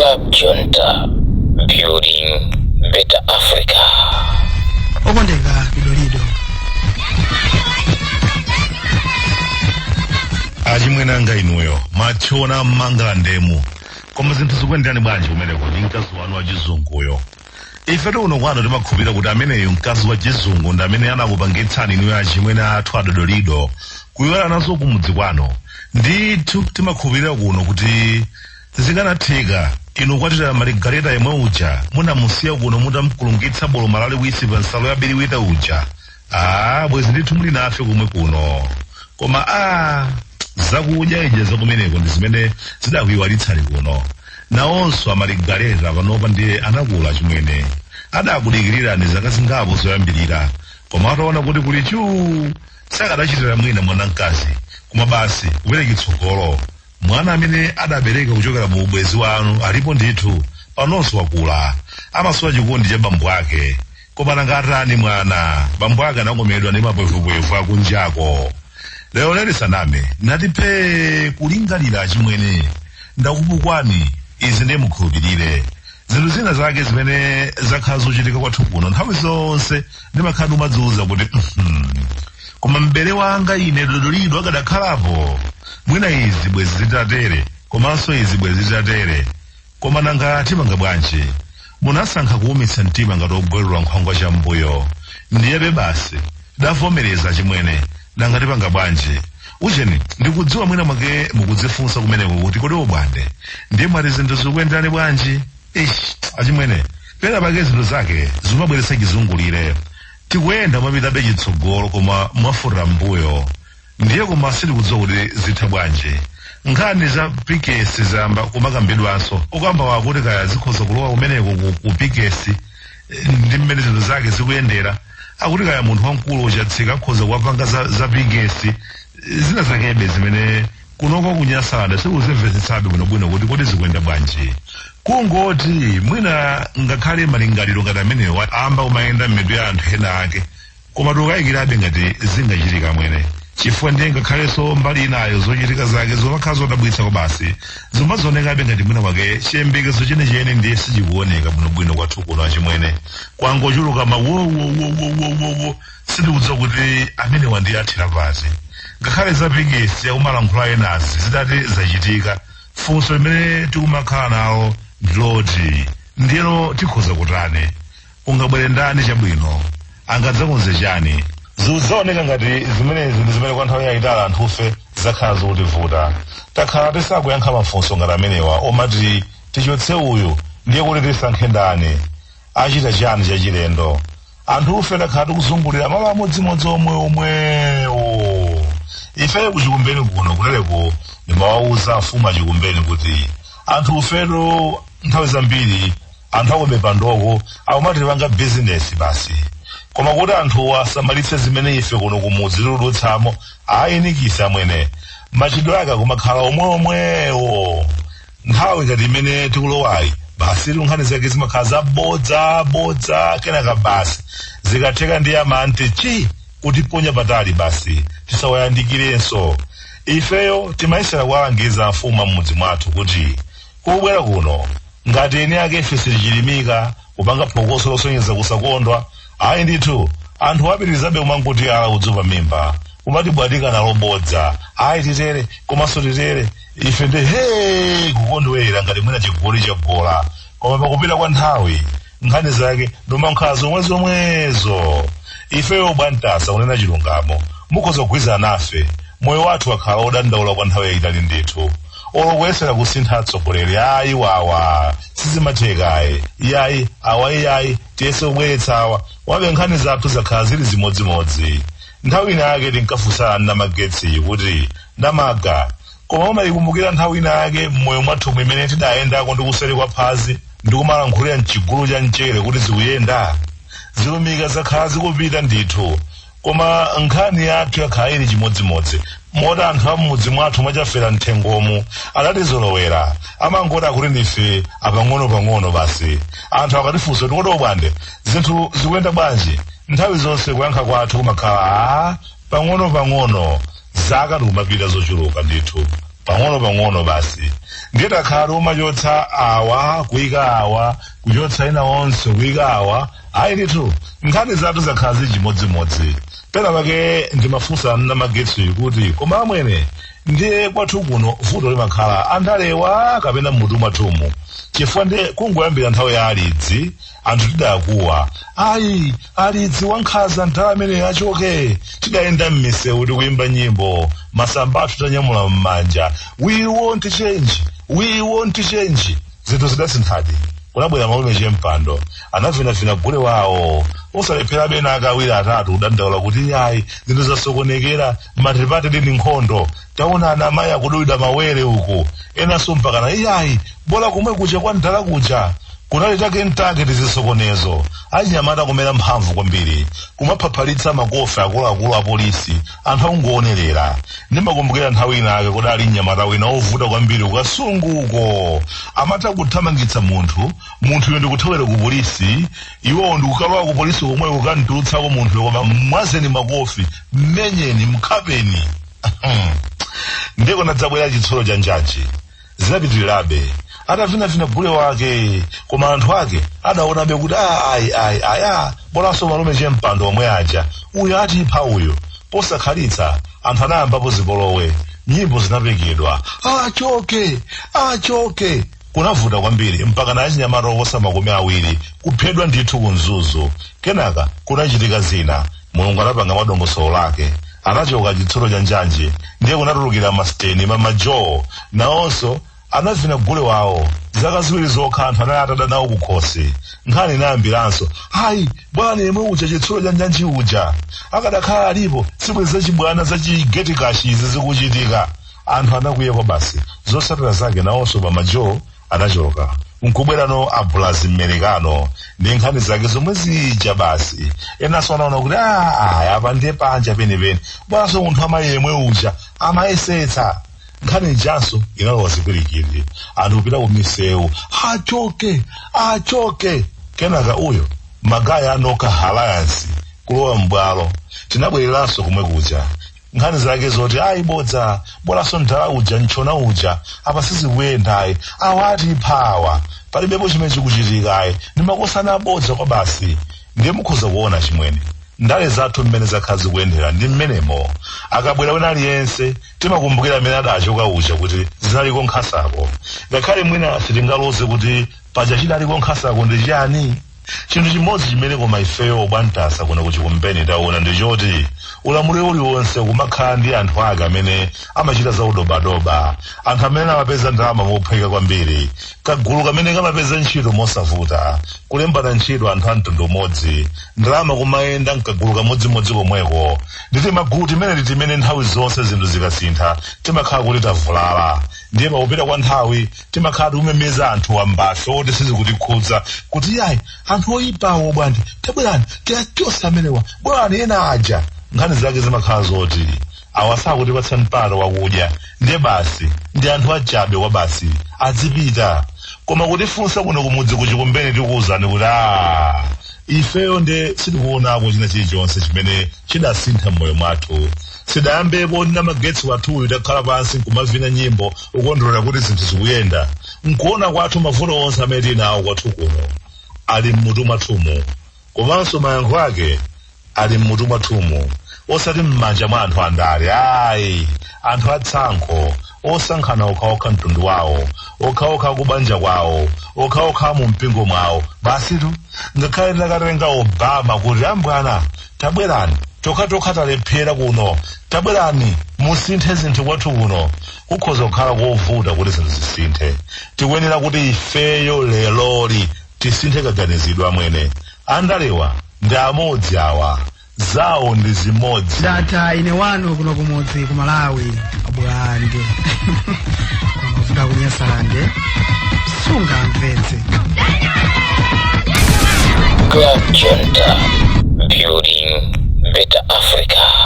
Club Junta, building better Africa. Okondeka Dodolido. Achimwene anga, inuyo matchiona mmangala ndemu, koma zinthu zikuyenderani bwanji kumeneko ndi mkazi wanu wachizunguyo? Ife tikuno kwano timakhulupirira kuti ameneyo mkazi wa chizungu ndi amene anakupangitsani inuyo achimwene athu adodolido kuyiwala nazo kumudzi kwano. Ndithu timakhulupirira kuno kuti zikanatheka inu kwatira Maligaleta yemwe uja munamusiya kuno mutamkulungitsa boloma laliwisi pa nsalo ya biriwita uja, bwezi ndithu muli nafe kumwe kuno. Koma zakudya ija zakumeneko ndi zimene zidakuyiwalitsani kuno. Nawonso amaligaleta panopa ndiye anakula chimwene, adakudikirirani zaka zingapo zoyambirira, koma ataona kuti kuli chuu sakadachitira mwina mwana mkazi, koma basi kupereka tsogolo. Mwana amene adabereka kuchokera mu ubwezi wanu alipo ndithu, panonso wakula, amasowa chikondi cha bambo ake. Koma nangatani mwana, bambo ake anakomedwa ndi mapwevupwevu akunjako. Lero lelisaname natiphe kulingalira chimwene, ndakupukwani izi ndiye mukhulupirire. Zinthu zina zake zimene zakhala zochitika kwathu kuno nthawi zonse ndimakhala ndimadziwuza kuti koma mbere wanga ine Dodolido akadakhalapo, mwina izi bwezi zitatere, komanso izi bwezi zitatere. Koma nanga timanga bwanji? Munasankha kuwumitsa mtima ngati ogwerera nkhwangwa chambuyo, ndiyebe basi davomereza chimwene, nanga tipanga bwanji? Ucheni ndikudziwa mwina mwake mukudzifunsa kumeneko kuti kodi obwande ndiye mwati zinthu zikuyenderani bwanji? Ish achimwene, pena pake zinthu zake zimabweretsa chizungulire. Tikuyenda mwapitabe chitsogolo koma mwafurira mbuyo, ndiye koma sitikudziwa kuti zitha bwanji. Nkhani za pikesi zamba kumakambidwanso, ukamba wakuti kaya zikhoza kulowa kumeneko ku pikesi, ndi mmene zinthu zake zikuyendera, akuti kaya munthu wamkulu uchatsika akhoza kuwapanga za pikesi zina zakebe zimene kunoko kunyasada sikuzimvetsetsabe bwinobwino kuti kodi zikuyenda bwanji. Kungoti mwina ngakhale malingaliro ngati amenewo amba kumayenda m'mitu ya anthu ena ake, koma tikukayikirabe ngati zingachitika mwene, chifukwa ndiye ngakhalenso mbali inayo zochitika zake zomakhala zodabwitsa basi, zimazionekabe ngati mwina kwake chiyembekezo chenicheni ndiye sichikuoneka bwinobwino kwathu kuno achimwene. Kwangochuluka mawowowowowowo, sitikudziwa kuti amenewa ndiye athira pati. Ngakhale zapikesi yakumalankhula enazi zidati zachitika, funso limene tikumakhala nawo ndiloti ndiyeno tikhoza kutani? Ungabwere ndani chabwino? Angadzakonze chani? Zikuzaoneka ngati zimenezi ndi zimene kwa nthawi yayitali anthufe zakhala zikutivuta. Takhala tisakuyankha mafunso ngati amenewa omati tichotse uyu ndiye kuti tisankhe ndani, achita chani chachilendo. Anthufe takhala tikuzungulira malo amodzimodzi omwe omwewo. Ife kuchikumbeni kuno kutereko ndimawawuza afumu achikumbeni kuti anthu ufeto nthawi zambiri anthu akumipandoko akumatipanga bizinesi basi, koma kuti anthu asamalitse zimene ife kuno kumudzi tikudutsamo ayinikisa mwene, machidwe ake akumakhala omweomwewo. Nthawi ngati imene tikulowayi basi nkhani zake zimakhala zabodza bodza, kenaka basi zikatheka ndi amante chi kutiponya patali basi tisawayandikirenso. Ifeyo timayesera kuwalangiza afumu am'mudzi mwathu kuti kubwera kuno ngati eni ake ife sitichilimika kupanga phokoso losonyeza kusakondwa, ayi ndithu anthu apitirizabe kumanguti ala udzupa mimba kumatibwatika nalo bodza, ayi titere komanso titere, ife ndi he kukondwera ngati mwina chigoli chagola. Koma pakupita kwa nthawi nkhani zake ndomankhala zomwe zomwezo. Ifeyo bwantasa kunena chilungamo mukhoza kugwirizana nafe, moyo wathu wakhala odandaula kwa nthawi yayitali ndithu. Olokuyesera kusintha atsogoleri ayi wawa sizimathekayi, iyayi awa iyayi tiyese kubweretsa awa wabe, nkhani zathu zakhala zili zimodzimodzi. Nthawi ina yake tinkafunsana namagetsi kuti ndamaga, koma umayikumbukira nthawi ina yake mmoyo mwathu imene tidayendako ndi kuseri kwa phazi ndikumalankhulira mchigulu cha mchere kuti zikuyenda zilumika zakhala zikupita ndithu, koma nkhani yathu yakhala ili chimodzimodzi moti anthu am'mudzi mwathu mwachafera mthengomu adatizolowera, amangoti akuti ndife apang'ono-pang'ono basi. Anthu akatifunsa kuti kodi obwande zinthu zikuyenda bwanji, nthawi zonse kuyankha kwathu kumakhala pang'ono-pang'ono. Zaka tikumapita zochuluka ndithu pang'ono-pang'ono basi. Ndiye takhala umachotsa awa kuyika awa, kuchotsa ena onse kuyika awa. Ayi ndithu, nkhani zathu zakhala zili chimodzimodzi. Pena pake ndimafunsa namagetsi kuti koma amwene, ndiye kwathu kuno vuto limakhala andalewa kapena mmutu mwathumu? Chifukwa ndiye kungoyambira nthawi ya alidzi anthu tidakuwa, ayi, alidzi wankhanza nthawi amene achoke. Tidayenda m'misewu tikuyimba nyimbo, masamba athu tanyamula m'manja, "We want change, we want change." Zinthu zidasinthadi. Kunabwera Malume Chempando, anavinavina gule wawo, osalephera ena akawiri atatu kudandaula kuti ayi, zinthu zasokonekera, matipati lini nkhondo, taona ana amayi akudulidwa mawere uku, enanso mpakana iyayi, bola kumwe kuja kwa ndala kuja kunali take tizisokonezo. Achinyamata kumera mphamvu kwambiri, kumaphaphalitsa makofi akuluakulu a polisi, anthu akungoonerera. Ndimakumbukira nthawi inake kudali mnyamata wina ovuta kwambiri kukasunguko, amatha kuthamangitsa munthu, munthuyo ndikuthawera ku polisi, iwowo ndikukalowa ku polisi komwe kukantulutsako munthuyo, koma mwazeni makofi, mmenyeni, mkhapeni. Ndiko nadzabwera chitsulo cha njaji. Zinapitirirabe atavinavina gule wake, koma anthu ake adaonabe kuti ayi, ayi, aya, bolanso Malume Chempando omwe aja, uyu atipha uyu. Posakhalitsa anthu anayambapo zipolowe, nyimbo zinapekedwa, achoke, achoke. Kunavuta kwambiri mpaka na achinyamata oposa 20 kuphedwa ndithu kumzuzu. Kenaka kunachitika zina. Mulungu anapanga madongosolo lake, anachoka chitsulo cha njanji, ndiye kunatulukira masiteni mamajowo, nawonso anavina gule wawo. Zaka 2 zokha anthu anali atada nawo kukhosi. Nkhani inayambiranso, ayi bwana, yemwe uja chitsulo cha njanji uja akadakhala alipo, sibwezi zachibwana zachigeti izi zikuchitika. Anthu anakwiya basi. Zotsatira zake nawonso pamajowo anachoka, nkubwerano abulazi mmerekano ndi nkhani zake zomwe zija basi. Enanso anaona kuti apa ndiye panja penipeni, bwanso munthu amayi yemwe uja amayesetsa. Nkhani ijanso inalowa zipwirikiti, anthu kupita ku misewu, achoke, achoke. Kenaka uyo magaya anokha alliance kulowa m'bwalo, tinabwereranso kumwe kuja, nkhani zake zoti ayi, bodza, bolanso mdala uja, mchona uja, apa sizikuyendayi, awa atiphawa, palibepo chimene chikuchitikayi, ndi makosana abodza kwa basi. Ndiye mukhoza kuona chimwene, ndale zathu mmene zakhala zikuyendera ndi mmenemo. Akabwera wina aliyense timakumbukira amene adachoka uja kuti zinaliko nkhasako, ngakhale mwina sitingaloze kuti paja chidaliko nkhasako ndi chani. Chinthu chimodzi chimene koma ifeyo bwantasa kuno kuchikumbeni taona ndichoti ulamuliro uliwonse kumakhala ndi anthu ake amene amachita za udobadoba, anthu amene amapeza ndalama mophweka kwambiri, kagulu kamene kamapeza ntchito mosavuta, kulembana ntchito anthu a mtundu umodzi, ndalama kumayenda mkagulu kamodzimodzi komweko. Nditi magulu timene timene nthawi zonse zinthu zikasintha timakhala kuti tavulala. Ndiye pakupita kwa nthawi timakhala tikumemeza anthu wambafe oti sizikutikhudza kuti yayi, anthu oyipawo bwanji, tabwerani tiyachotsa amenewa, bwerani ena aja. Nkhani zake zimakhala zoti awa sakutipatsa mpata wakudya, ndiye basi ndi anthu achabe wa basi, adzipita. Koma kutifunsa kuno kumudzi kuchikumbeni, tikuwuzani kuti ifeyo nde sitikuonako china chilichonse chimene chidasintha m'moyo mwathu. Sidayambepo ndi magetsi wathuyu takhala pansi nkumavina nyimbo ukondwerera kuti zinthu zikuyenda. Nkuona kwathu mavuto onse amene tili nawo kwathu kuno ali mmutu mwathumu, komanso mayankho ake ali mmutu mwathumu, osati m'manja mwa anthu andale ayi, anthu atsankho osankhana okhaokha mtundu wawo, okhaokha kubanja kwawo, okhaokha mu mpingo mwawo basitu. Ngakhale takatenga Obama kuti ambwana, tabwerani, tokhatokha talephera kuno, tabwerani musinthe zinthu kwathu kuno, kukhoza kukhala kovuta kuti zinthu zisinthe. Tikuyenera kuti ifeyo leloli tisinthe kaganizidwe amwene. Andalewa ndi amodzi awa, zawo ndi zimodzi. Ndatha ine wanu kuno kumudzi ku Malawi, bwande mavuto akunyasalande sungamvetse. Club Junta, building better Africa.